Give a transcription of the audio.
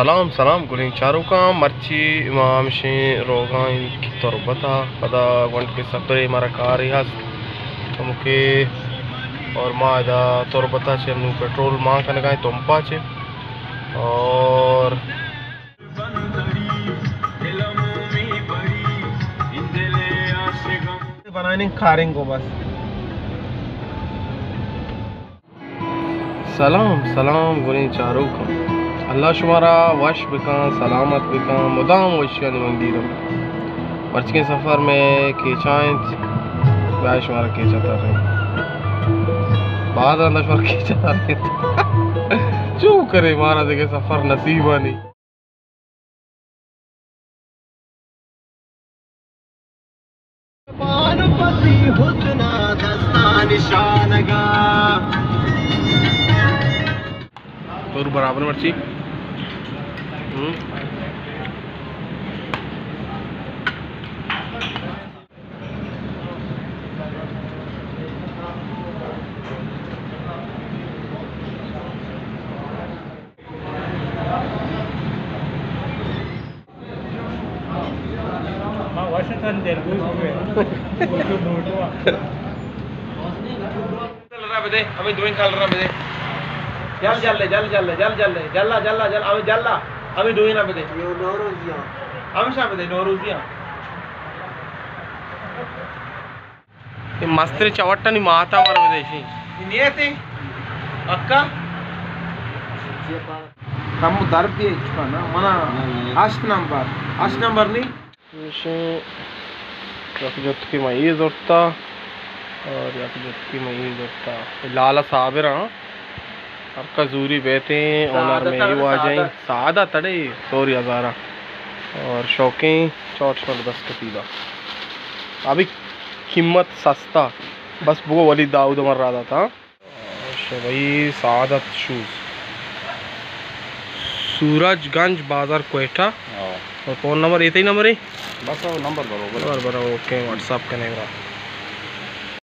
سلام، سلام گلیں چاروکاں، مرچی ما ہمشیں روگاں تربت ءَ، پدا گونڈ کے سفرے مارا کارے ہست ہمکے، اور ما ادا تربت ءَ چہ نوں پٹرول مان کنگائیں تمپا چہ، اور بنائیں کاریں کو بس۔ سلام، سلام گلیں چاروکاں۔ اللہ شمارا وش بکن، سلامت بکن، مدام وشیانی منگیر انت۔ مرچکیں سفر میں کیچا انت، بیا شمارا کیچا تریں۔ باز رندا شمارا کیچا تریں۔ چو کرے مارا دگہ سفر نصیبانی۔ دور برابر مرچی۔ ہم۔ کلر ءَ بدے، ہمے دوئیں کلر ءَ بدے۔ جل، جل، جل، جل، جل، جل، جل، جل، جل، جل، ہمے جل، ہمے دوئیں ءَ بدے۔ ہمیشاں بدے، نوروزیاں۔ اے مستریں چوٹانی ماتا مارا بدے شی۔ اے نیت ایں؟ اکا؟ کم در بیا اچکا نا، منا ہشت نمبر، ہشت نمبر نی؟ مشین یک جتکی ما اے زرتا اور یک جتکی ما اے زرتا۔ اے لالا صابر ہاں۔ ہر کا زوری بیتیں، اونر میں اے واجہیں۔ سعادت اڑے سوری ہزارہ۔ اور شوقیں چوٹ شمر دست پیدا۔ ابھی قیمت سستا۔ بس بگو ولید داؤد مر رہا تھا۔ اچھا بھائی، سعادت شوز۔ سورج گنج بازار کوئٹہ۔ ہاں۔ اور فون نمبر، اے تئی نمبر ہے؟ بس وہ نمبر برو، برو۔ نمبر برو، اوکے، واٹس ایپ کنے برا۔